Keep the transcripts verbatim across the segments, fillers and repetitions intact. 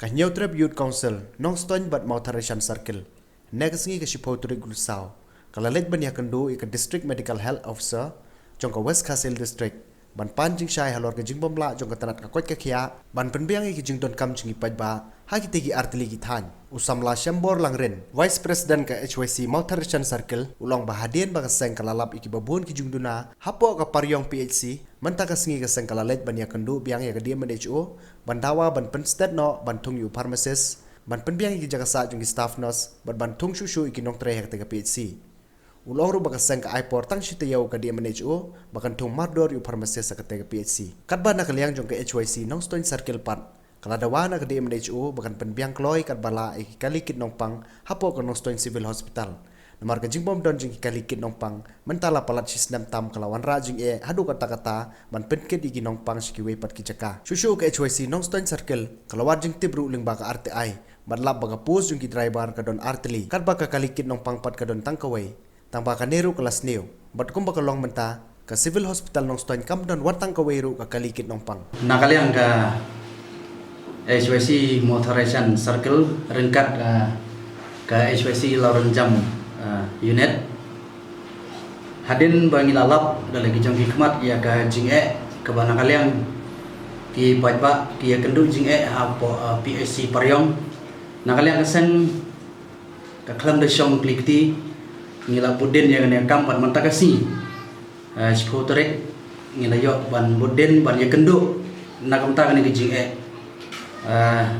Hynñiewtrep Youth Council, Nongstoiñ bad Mawthadraishan Circle, hynne ka sngi ka shiphew tarik u Risaw, ka la leit ban ïakynduh ïa ka District Medical Health Officer jong ka West Khasi Hills District ban pan jingshai halor ka jingbymlah jong ka tnat ka koit ka khiah ban pynbiang ïa ki jingdonkam jong ki paidbah ha kitei ki artylli ki thaiñ. U samla Shembor Langrin, Vice President ka H Y C Mawthadraishan Circle, u la ong ba hadien ba ka seng ka la lap ïa kiba bun ki jingduna hapoh ka Pariong P H C, mynta ka sngi ka seng ka la leit ban ïakynduh biang ïa ka D M and H O ban dawa ban pynsted noh ban thung ïa u pharmacist, ban pynbiang ïa ki jaka sah jong ki staff nurse bad ban thung shuh shuh ïa ki nongtrei ha katei ka P H C. U la ong ruh ba ka seng ka ai por tang shi taïew ka D M and H O ba kan thung mardor ïa u pharmacist ha katei ka P H C. Katba na ka liang jong ka H Y C Nongstoiñ Circle pat, ka la dawa na ka D M and H O ba kan pynbiang kloi katba lah ïa ki kali kit nongpang hapoh ka Nongstoiñ Civil Hospital. Namar ka jingbym don jong ki kali kit nongpang mynta la palat shi snem tam ka la wanrah jingeh haduh katta katta ban pynkit ïa ki nongpang sha kiwei pat ki jaka. Shuh shuh ka H Y C Nongstoiñ Circle ka la wad jingtip ruh lyngba ka R T I bad lap ba ka post jong ki driver ka don artylli, katba ka kali kit nongpang pat ka don tang kawei. Tangba kane ruh ka la sniew. Bad kumba ka long mynta, ka Civil Hospital Nongstoiñ kam don wat tang kawei ruh ka kali kit nongpang. Na ka liang ka H Y C Mawthadraishan Circle ryngkat, ah, ka H Y C Lawrence Jam, ah, Unit, hadien ba ngi la lap da la ki jong ki khmat ïa ka jingeh kaba na ka liang ki paidbah ki ïakynduh jingeh hapoh, ah, P H C Pariong. Na ka liang ka seng ka khlem da shong kli kti, ngi la bud dien ïa kane ka kam bad mynta ka sngi, ah, shiphew tarik, ngi la ïoh ban bud dien ban ïakynduh na ka bynta kane ka jingeh. Ah,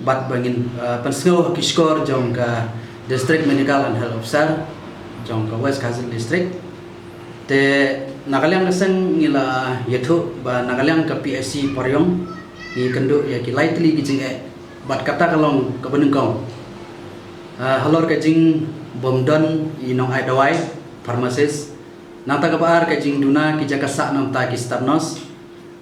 bad ba ngin, ah, pynsngew ha ki shkor jong ka District Medical and Health Officer jong ka West Khasi Hills District. Te na ka liang ka seng ngi la ïathuh ba na ka liang ka P H C Pariong ngi ïakynduh ïa ki lai tylli ki jingeh bad kata ka long kaba nyngkong. Ah, halor ka jingbym don i nongai dawai, pharmacist. Nangta kaba ar ka jingduna ki jaka sah namta ki staff nurse.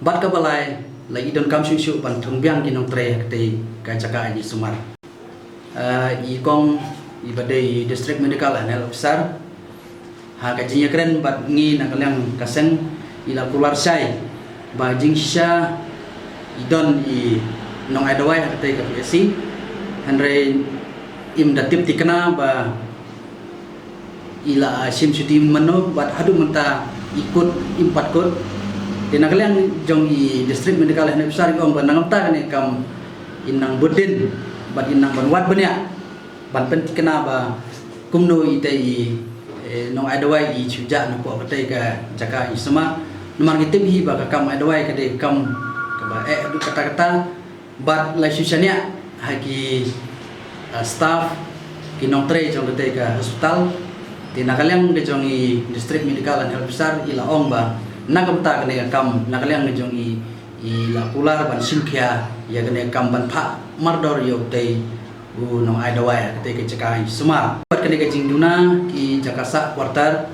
Bad kaba lai la i donkam shuh shuh ban thung biang ki nongtrei ha katei ka jaka aiñ sumar. Ah, i kong iba dei District Medical and Health Officer, ha ka jingïakren bad ngi na ka liang ka seng i la kular shai ba jingshisha i don i nongai dawai ha katei ka P H C. Hynrei im da tip thikna ba i la shim shuti mynno bad haduh mynta i kut im pat kut. Te na ka liang jong i District Medical and Health Officer i ong ba na ka bynta kane ka kam in nang bud dien bad in nang ban wad bniah ban pynthikna ba kumno itei i, eh, nongai dawai i shu jah napoh katei ka jaka aiñ sumar. Namar ngi tip hi ba ka kam ai dawai ka dei ka kam kaba eh haduh katta katta. Bad la shu shaniah ha ki, ah, staff, ki nongtrei jong katei ka hospital. Te na ka liang ka jong i District Medical and Health Officer i la ong ba na ka bynta kane ka kam, na ka liang ka jong i, i la kular ban shim khia ïa kane ka kam ban phah mardor ïa utei u nongai dawai ha katei ka jaka aiñ sumar. Bad kane ka jingduna ki jaka sah quarter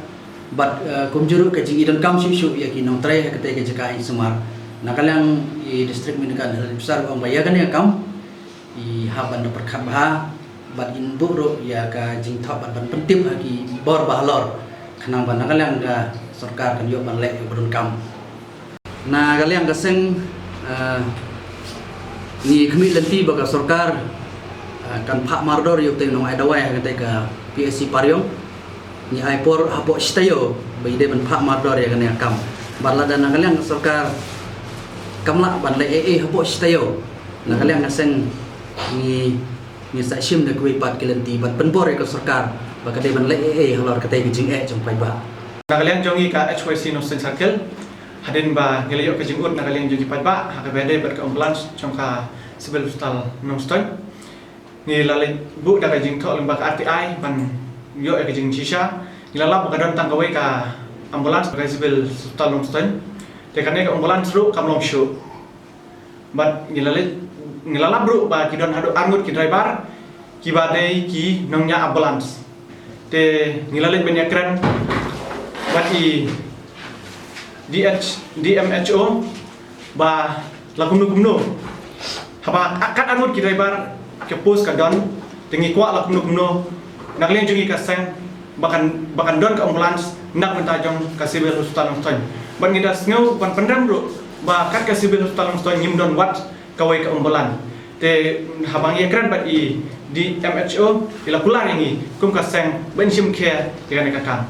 bad, eh, kumjuh ruh ka jingi donkam shuh shuh ïa ki nongtrei ha katei ka jaka aiñ sumar. Na ka liang i District Medical Health Officer ong ba ïa kane ka kam i hap ban da pyrkhat bha bad in buh ruh ïa ka jingthoh bad ban pyntip ha ki bor ba halor khnang ba na ka liang ka sorkar kan ïoh ban leh ïa u ba donkam. Na ka liang ka seng, ah, ngi khmih lynti ba ka sorkar, ah, kan phah mardor ïa utei u nongai dawai ha katei ka P H C Pariong. Ngi ai por hapoh shi taïew ba i dei ban phah mardor ïa kane ka kam. Bad lada na ka liang ka sorkar kam lah ban leh ei ei hapoh shi taïew, na ka liang ka seng ngi, ngi sa shim da kiwei pat ki lynti ban pynbor ïa ka sorkar ba ka dei ban leh ei ei halor katei ka jingeh jong paidbah. Na ka liang jong ngi ka H Y C Nongstoiñ Circle, hadien ba ngi la ïoh ka jingud na ka liang jong ki paidbah ha kaba ïadei bad ka ambulance jong ka Civil Hospital Nongstoiñ, ngi la leit buh da ka jingthoh lyngba ka R T I ban ïoh ïa ka jingshisha. Ngi la lap ba ka don tang kawei ka ambulance ka Civil Hospital Nongstoiñ. Te kane ka ambulance ruh kam long shuh. Bad ngi la leit, ngi la lap ruh ba ki don haduh arngut ki driver kiba dei ki nongñiah ambulance. Te ngi la leit ban ïakren bad i D H, D M H O ba la kumno kumno. Haba kat arngut ki driver ka post ka don, te ngi kwah la kumno kumno na ka liang jong ngi ka seng ba kan, ba kan don ka ambulance na ka bynta jong ka Civil Hospital Nongstoiñ. Bad ngi da sngew ban pynrem ruh ba kat ka Civil Hospital Nongstoiñ ngim don wat kawei ka ambulance. Te haba ngi ïakren bad i D M H O, i la kular ïa ngi kum ka seng ban shim khia ïa kane ka kam.